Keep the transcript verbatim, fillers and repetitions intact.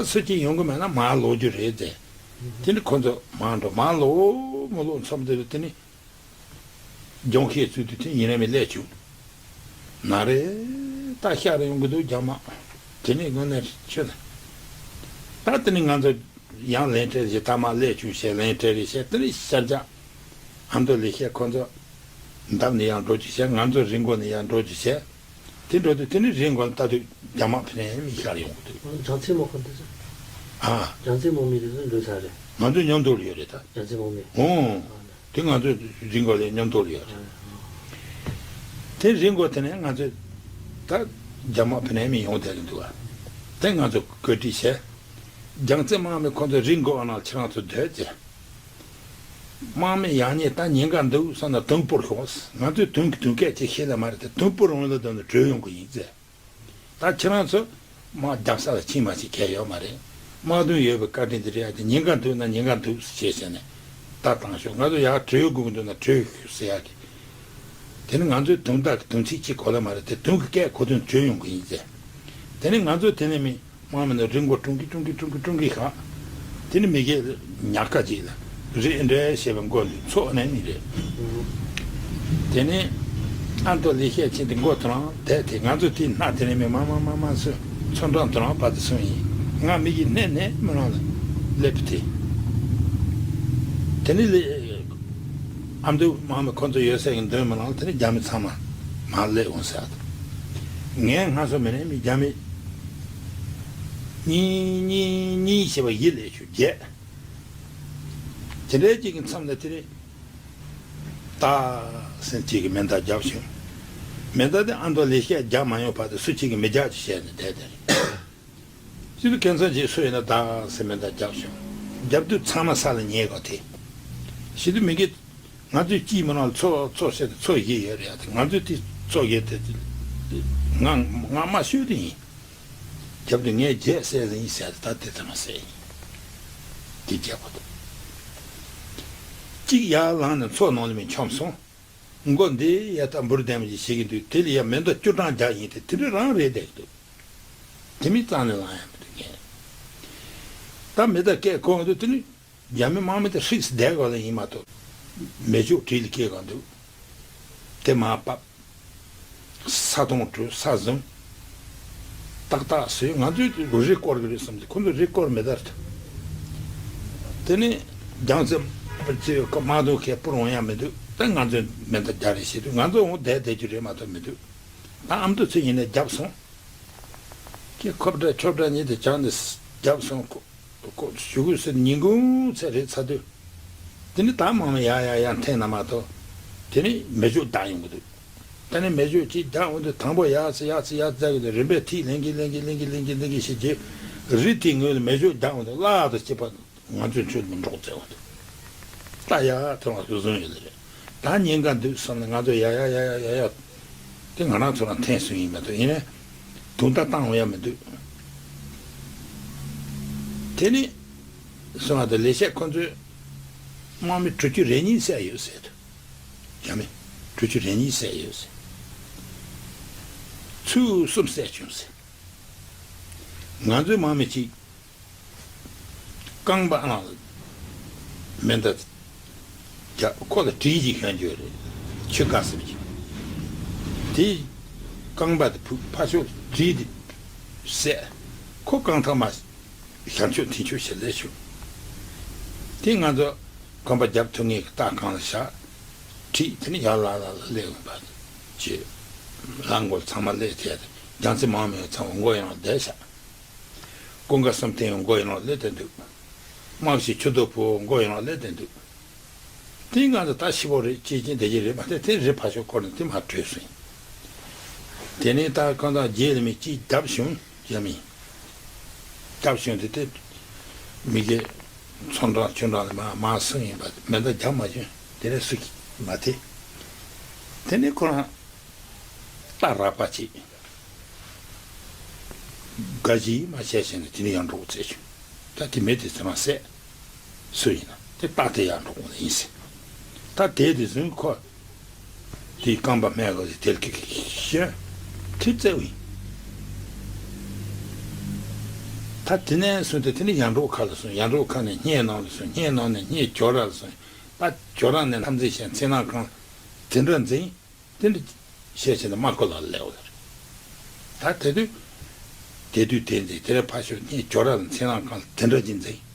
སུ་གཅིག་ཡོང་གི་མེད་ན་མར་ལོག་རྒྱུ་རེད་ཟེར། དེ་ནི་ཁོ་ཚོ་མར་འགྲོ། མར་ལོག་མི་ལོག་མཚམས་དེ་རུ་དེ་ནི་ལྗོངས་ཤིང་བཙུགས་དུས་དེ་ཡུན་རིང་མིན་སླེབས་བྱུང་། ན་རེ་ད་ཤར་ཡོང་གི་འདུག་རྒྱ་དམག་དེ་ནི་དངོས་གནས་ཆོས་ད་དེ་ནི་ང་ཚོ་ཡང་ལན་སྤྲད་རེས་ད་མར་སླེབས་བྱུང་ཞེས་ལན་སྤྲད་རེས་བྱས། དེ་ནི་ཤར་རྒྱག་ཨ་མདོ་ལེགས་བཤད་ཁོ་ཚོ་འདབས་ནས་ཡར་འགྲོ་རྒྱུ་བྱས། ང་ཚོ་རི་མགོ་ནས་ཡར་འགྲོ་རྒྱུ་བྱས། དེ་འགྲོ་དུས་དེ་ནི་རི་མགོ་ལ་ལྟ་དུས་རྒྱ་དམག་ཕེབས་ནས་མི་ཤར་ཡོང་གི་འདུག་བྱང་ཚེ་མོ་ཁོ་འདི་ཚོ། ཨ། བྱང་ཚེ་མོ་མི་དེ་ཚོ་འགྲོ་ས་རེད། ང་ཚོ་མཉམ་དུ་ལ་ཡོད་རེད་ད། བྱང་ཚེ་མོ་མི། ཨོ། ཨ་ནི། དེ་ང་ཚོ་རི་མགོ་ལ་མཉམ་དུ་ལ་ཡོད་རེད། ཨ་ནི། དེ་རི་མགོ་དེ་ནས་ང་ཚོ་ད་རྒྱ་དམག་ཕེབས་ནས་མི་ཡོང་བསྡད་ཀྱི་འདུག་བ། དེ་ང་ཚོ་བཀོད་སྒྲིག་བྱས། རྒྱལ་རྩེ་དམག་མི་ཁོ་ཚོ་རི་མགོ་ཨ་ནང་ཁྱེད་རང་ཚོ་སྡོད་ཅེས། དམག་མི་ཡག་ཉེས་ད་ཉེན་ཁ་འདུག་བསམ་ན་དུང་སྤོར་ཤོག་ང་ཚོས་དུང་གི་དུང་སྐད་ཅིག་ཤེས་ལ་མ་རེད་དེ། དུང་སྤོར་འོང་ལ་འདོད་ན་བྲོས་ཡོང་གི་ཡིན་ཟེར། ད་ཁྱེད་རང་ཚོ་དམག་རྒྱབ་ས་ལ་ཕྱིན་མ་ཕྱིན་ཁྱད་ཡོད་མ་རེད། དམག་དོན་ཡོད་པའི་བཀའ་དྲིན་འདི་རེད་ཡ། དེ་ཉེན་ཁ་འདུག་ན་ཉེན་ཁ་འདུག་ཟེར་བྱས་བྱས་ནས་ད་བཏང་ཤོག་ང་ཚོ་ཡར་བྲོས་དགོས་ཀྱི་འདུག་ན་བྲོས་ཤོག་ཟེར་ཡ་རེད། དེ་ནི་ང་ཚོའི་དུང་རྟགས་ཀྱི་དུང་ཚིགས་གཅིག་གོ་ལ་མ་རེད་དེ། དུང་གི་སྐད་གོ་དུས་བྲོས་ཡོང་གི་ཡིན་ཟེར། དེ་ནི་ང་ཚོ་དེ་ནས་མི་དམག་མི་ནི་རི་མགོ་ཀྲུང་གི་ཀྲུང་གི་ཀྲུང་གི་ཀྲུང་གི་ཤག་དེ་ནི་མི་གེ་ཉག་ཁ་ཅིག་ལ་རི་འདྲ་ཞེས་པའི་མགོ་ལུས་ཚོགས་ནས་ནི་རེད། དེ་ནི་ཨ་མདོ་ལེགས་བཤད་ཅན་དེ་མགོ་ཐོ་རང་དེ་དེ་ང་ཚོ་དེ་སྣ་དེ་ནས་མི་མ་མ་མ་མ་སུ་ཚོན་གྲངས་ཐོ་རང་བ་དེ་སོང་ཡིན། ང་མི་གེ་ནས་ནས་མི་རང་ལ་སླེབས་དེ། དེ་ནི་ལེ། ཨ་མདོའི་དམག་མི་ཁོ་ཚོ་ཡོད་སའི་མདུན་མི་ནང་དེ་ནི་རྒྱ་མི་ཚང་མ་མར་སླེབས་འོང་ཟེར་ཏེ། ངས་སྔ་སོ་མི་ནས་མི་རྒྱ་མི་གཉིས་གཉིས་གཉིས་ཞེས་པ་ཡིད་ལས་ཆུ་བརྒྱད། དེ་འདྲའི་གཅིག་གི་མཚམས་ལ་དེ་ནི་ཏཱ་སེ་གཅིག་གི་མེ་མདའ་བརྒྱབ་བྱུང་། མེ་མདའ་དེ་ཨ་མདོ་ལེགས་བཤད་རྒྱག་མ་ཡོང་བར་དུ་སུ་གཅིག་གིས་མི་རྒྱག་ཅིག་བྱས་ནས་བསྡད་དེ་རེད། སྤྱི་འཐུས་ཁེ་མཚོན་གྱིས་སུ་ཡིན་ན་བདག་ཟེར་མེ་མདའ་བརྒྱབ་བྱུང་། བརྒྱབ་དུས་ཚང་མ་ས་ལ་ཉལ་དགོས་ཏེ། སྤྱི་འཐུས་མི་གིས་ང་ཚོའི་སྤྱིའི་མི་ནང་ལ་ཚོ་ཚོ་བཤད་དེ་ཚོ་བཞི་ཡོད་རེད་ཡ། དེ་ང་ཚོའི་དེ་ཚོ་བཞི་དེ་ང་ང་མ་ཤོད་དེ་ཡིན། བརྒྱབ་དུས་ངས་བརྒྱད་བསད་ཟིན་ཡིན་ཟེར་ཏེ་ད་དེ་ཚང་མ་བསད་ཡིན། དེ་བརྒྱབ་པ་དང་། གཅིག་ཡར་ལངས་ནས་མཚོ་ནང་ལ་མི་མཆོངས་སོང་། མགོ་འདི་ཡ་ད་འབུར་ལྡན་པ་ཞིག་བྱེད་ཀྱི་འདུག་དེ་ལ་ཡ་མེ་མདའ་བཅུ་གྲངས་རྒྱག་ཡིན་ཏེ་དེ་འདྲ་རང་རེད་བསྡད་ཀྱི་འདུག་དེ་མིན་རྩ་ནས་ལངས་ཡ་མི་འདུག་ངས། ད་མེ་མདའ་སྐད་གོ་འདུག་དེ་ནི་རྒྱ་མི་དམག་མི་དེ་ཧྲིག་སེ་བསྡད་དགོས་ལ་ཡིན་མ་གཏོགས། མེ་སྒྱོགས་གྲི་ལ་སྐྱེལ་ག་འདུག་དེ་མར་བབས། ས་དོང་བྲུས་ས་བཟུང་། ཏག་ཏག་ཟོས། ང་ཚོས་རི་བསྐོར་གི་རེད་བསམ་སྟེ་ཁོ་ཚོས་རི་བསྐོར་མེད་ད་རེད། དེ་ནས་རྒྱལ་རྩེ་དམག་དོན་ཁའི་སྤུར་འོང་ཡ་མི་འདུག་ད་ང་ཚོས་མེ་མདའ་རྒྱག་རེས་བྱེད་དུས་ང་ཚོ་འོང་བསྡད་བསྡད་རྒྱུ་རེད་མ་གཏོགས་མི་འདུག་ད་ཨ་མདོ་ཚོ་ཡིན་ནས་བརྒྱབ་སོང་། ཁྱེད་ཁོབ་འདྲ་ཁྱོབ་འདྲ་ཉིད་དུ་བྱང་ནས་བརྒྱབ་སོང་ཁོ། ཁོ་ཞུ་དགོས་ཟེར་ཉིན་གུང་ཚེ་རེད་ཚར་དུས། དེ་ནི་ད་མང་མང་ཡར་ཡར་ཡར་འཐེན་ན་མ་གཏོགས། དེ་ནི་མེ་སྒྱོགས་བརྡབས་ཡོང་གི་འདུག་ད་ནི་མེ་སྒྱོགས་གཅིག་བརྡབས་འོང་དུས་དང་པོ་ཡར་ཚེ་ཡར་ཚེ་ཡར་ཚེ་ཡར་ཚེ་རིམ་པས་ཐིག་ལེན་གྱིན་ལེན་གྱིན་ལེན་གྱིན་ལེན་གྱིན་ལེན་གྱིན་ཞིག་རྗེས་རི་དེའི་ངོས་ལ་མེ་སྒྱོགས་བརྡབས་འོང་དུས་བརླག་ཏུ་སྐྱེས་པ། ང་ཚོས་ཁྱོད་ལ་འགྲོགས་མཛད་འོང་དུས། ད་ཡ་ཐོན་པ་ཚོ་བཟུང་ཡོད་ལེ་རེད། ད་ཉེན་ཁ་འདུག་བསམ་ནས་ང་ཚོ་ཡ་ཡ་ཡ་ཡ་ཡ་ཡ། དེ་ང་རང་ཚོ་རང་འཐེན་སོང་ཡིན་མ་གཏོགས་ཡིན་ནའི། དུང་རྟ་བཏང་འོང་ཡ་མི་འདུག་དེ་ནི། སོང་བ་དང་ལེ་ཤ་ཁོ་ཚོས། དམག་མི་དྲུག་ཅུ་རེ་གཉིས་བསད་ཡོད་ཟེར་དུས། ཡ་མི། དྲུག་ཅུ་རེ་གཉིས་བསད་ཡོད་ཟེར། ཚུར་གསུམ་བསད་བྱུང་ཟེར། ང་ཚོའི་དམག་མི་གཅིག་རྐང་པ་ནང་ལ་མེ་མདའ་རྒྱག་ཁོ་ལ་གྲི་ཞིག་ཤོར་འགྱོད་རེད། ཆུ་དཀར་སེར་གྱི། དེ་རྐང་པ་དེ་ཕུག་ཕར་ཕྱོགས་གྲི་དེ་བསད། ཁོ་རྐང་ཐང་མ་ཞར་ཕྱོགས་འཐེན་ཕྱོགས་བྱེད་ལས་བྱུང་། དེ་ང་ཚོ་གོམ་པ་རྒྱབ་ཐུབ་ངེས་ཀྱི་རྟ་གང་ལ་བཞག་ཁྲིད་དེ་ནི་ཡར་ལ་ལ་ལ་སླེབས་ཡོང་པ་ཅེས། ལ་མགོ་ཚང་མ་སླེབས་ཐལ་ཏེ་རྒྱལ་རྩེ་དམག་མི་ཚང་མ་མགོ་ཡང་བསྡད་བཞག་ཀུན་དགའ་བསམ་གཏན་མགོ་ཡང་སླེབས་ཏེ་འདུག་དམག་ཞིག་ཆུ་དོ་ཕུ་མགོ་ཡང་སླེབས་ཏེ་འདུག་དེ་ང་ཚོ་ད་ཤི་བོ་རེད་ཅེས་ཀྱིན་བསྡད་ཀྱི་རེད་མ་གཏོགས་དེ་རི་ཕར་ཕྱོགས་སྐོར་ནས་དེ་མར་བྲོས་སོང་། དེ་ནས་ད་ཁོང་ཚང་རྗེས་ལ་མི་གཅིག་བརྒྱབ་བྱུང་། རྒྱ་མི། སྐྱབས་བྱུང་དེ་དེ། མི་གི་ཚོན་གྲངས་ཆུན་གྲངས་ལ་མ་མ་སུ་ཡིན་པ་མེ་མདའ་རྒྱབ་མ་བྱུང་། དེ་ནས་སུ་གིས་མ་དེ། དེ་ནས་ཁོ་རང་རྟ་རགས་པ་ཅིག་དགའ་ཞིག་མ་བྱས་བྱས་ནས་དེ་ནས་ཡར་འགྲོ་བཙལ་བྱུང་། ད་དེ་མེ་དེ་ཚང་མ་བསད། སུ་ཡིན་ན་དེ་རྟ་དེ་ཡར་འགྲོ་དགོས་ནི་ཡིན་ཟེར། ད་དེ་དེ་བཟུང་ཁོ། དེའི་རྐང་པ་སྨད་གོ་ཟེར་དེར་ཀི་ཀི་ཤ། ཁི་བཙལ་བ་ཡིན། ད་ ད་དེ་ནས་བཟུང་སྟེ་དེ་ནས་ཡར་འབྲོག་ཁ་ལ་སོང་། ཡར་འབྲོག་ཁ་ནས་སྙེ་ནང་ལ་སོང་། སྙེ་ནང་ནས་སྙེ་ཇོ་ར་ལ་སོང་། ད་ཇོ་ར་ནས་ལྷ་མཛེས་ཞལ་མཚན་ནག་ཁང་དེ་འདྲ་འཛིན། དེ་འདྲ་བཤད་བྱས་ནས་མ་ཀོ་ལ་སླེབས་པ་རེད། ད་དེ་དུས་དེ་དུས་དེ་འཛིན། དེ་ལས་ཕར་ཞོག་སྙེ་ཇོ་ར་ལ་མཚན་ནག་ཁང་ལ་དེ་འདྲ་ཅིག་འཛིན།